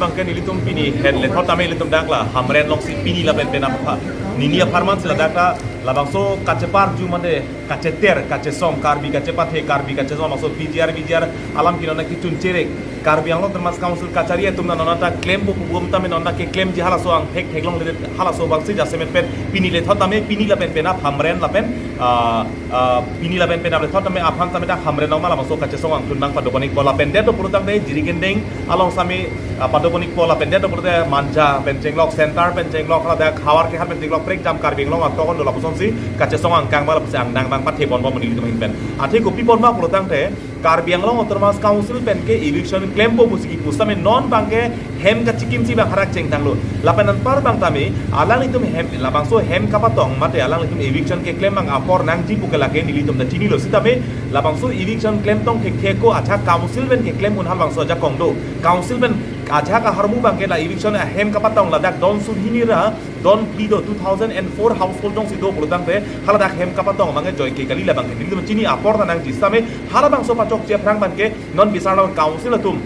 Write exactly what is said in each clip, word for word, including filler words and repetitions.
Angke nelitum pini henle thot tame nelitum dak la Hamren alongsi pini lapen penap apha, nini apharman si ladak la labangso kacheparju mate kacheter kachesong, Karbi kachepathe, Karbi kachesong, labangso P G R, V G R alam kinon na kichun cherek. Karbi Anglong Autonomous Council kachari atum na non anta klempo pu bom tame non anta keklemji halaso angthek theklongledet halaso abangsi jasemet pen pini le thot tame pini lapen penap Hamren lapen, ah, ah, pini lapen penap le thot tame aphan tame dak Hamren along ma labangso kachesong angtun nang padokonikpo lapen det pulo tangte Jirikindeng along same, ah, padokonikpo lapen det pulote Manja pen chenglok, Center pen chenglok, haladak Howraghat pen chenglok, prekjam Karbi Anglong atok an do lapusonsi kachesong angkang ba lapusi angdang bang pathe ponpo nelitum ahin pen. Athe kopi ponpo pulo tangte Karbi Anglong Autonomous Council pen ke eviction klempo pusi kipu same non abangke hem kachikimsi bang harak chengtanglo. Lapen anpar bang tame alanglitum hem, labangso hem kapatong mate alanglitum eviction keklem bang apor nangji pu ke lake nelitum ta chinilo sitame labangso eviction klemtong thekthe ko ajahak council pen keklem un halabangso ajakong do. Council pen ajahak aharmu abangke la eviction ahem kapatong ladak don suri hini ra don phli do, two thousand and four household jongsi do pulo tangte haladak hem kapatong abangke joike kali, labangke nelitum chini apor ta nangji sitame halabangso pachokche aphrang abangke non bisar along council atum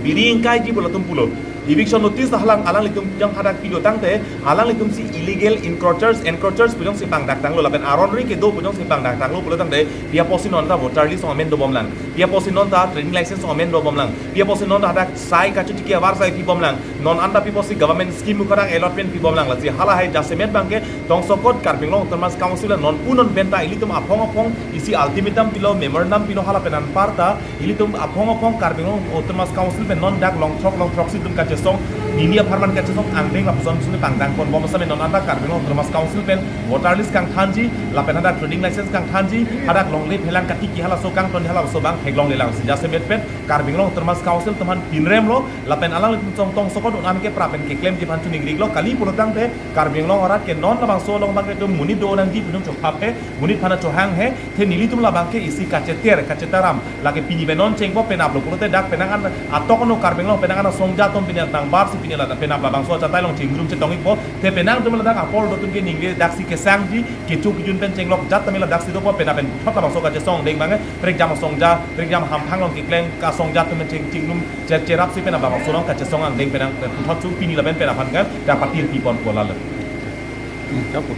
biri ingkaiji pu latum pulo. Eviction notice halang alanglitum jang hadak pilo tangte alanglitum si illegal encroachers, encroachers pu jongsi pangdak tanglo lapen aron ri kedo pu jongsi pangdak tanglo pulo tangte pi apotsi non ta voter list amend dobomlang, pi apotsi non ta trading license amend dobomlang, pi apotsi non ta hadak sai kachotiki avarsai pibomlang, non anta pi apotsi government scheme ukarang allotment pibomlang, lasi halahai jasemet abangke tongsokot Karbi Anglong Autonomous Council non pu non pen ta ilitum aphong aphong isi ultimatum pilo, memorandum pilo, halapen anpar ta ilitum aphong aphong Karbi Anglong Autonomous Council pen non dak longthrok longthroksi itum kachesong, nini apharman kachesong angdeng lapuson suni pangdang ponbom sitame non anta Karbi Anglong Autonomous Council pen voter list kangthanji lapen hadak trading license kangthanji, hadak longle phelang katiki halaso kangton halaso abang theklonglelang si jasemet pen Karbi Anglong Autonomous Council atum aphan pinremlo lapen alanglitum song tongsokot un-an ke pra pen keklemji aphan choningri-iklo kali pulo tangte Karbi Anglong arat ke non labangso along abangke itum monit do nangji pu itum chophap he, monit aphan chohang he, the nelitum labangke isi kacheter kachetaram lake pini pen non chengpo penaplo pulote dak penang an atok ano Karbi Anglong penang an asongja atum pini nangbarsi pini la penap labangso achatai along chingrum chetong-ikpo, the penang atum ladak apor do atum ke ningve daksi kesangji kecho kejun pen chenglok jat tame ladaksi dopo penap pen thot labangso kachesong angdeng abangke prekjam asongja, prekjam hamphang along keklem kasongja atum pen ching chingrum che cherapsi penap labangso along kachesong angdeng penang puthot su pini lapen penap aphan kan dak patir pipon ko lalo. Hmm, kapu.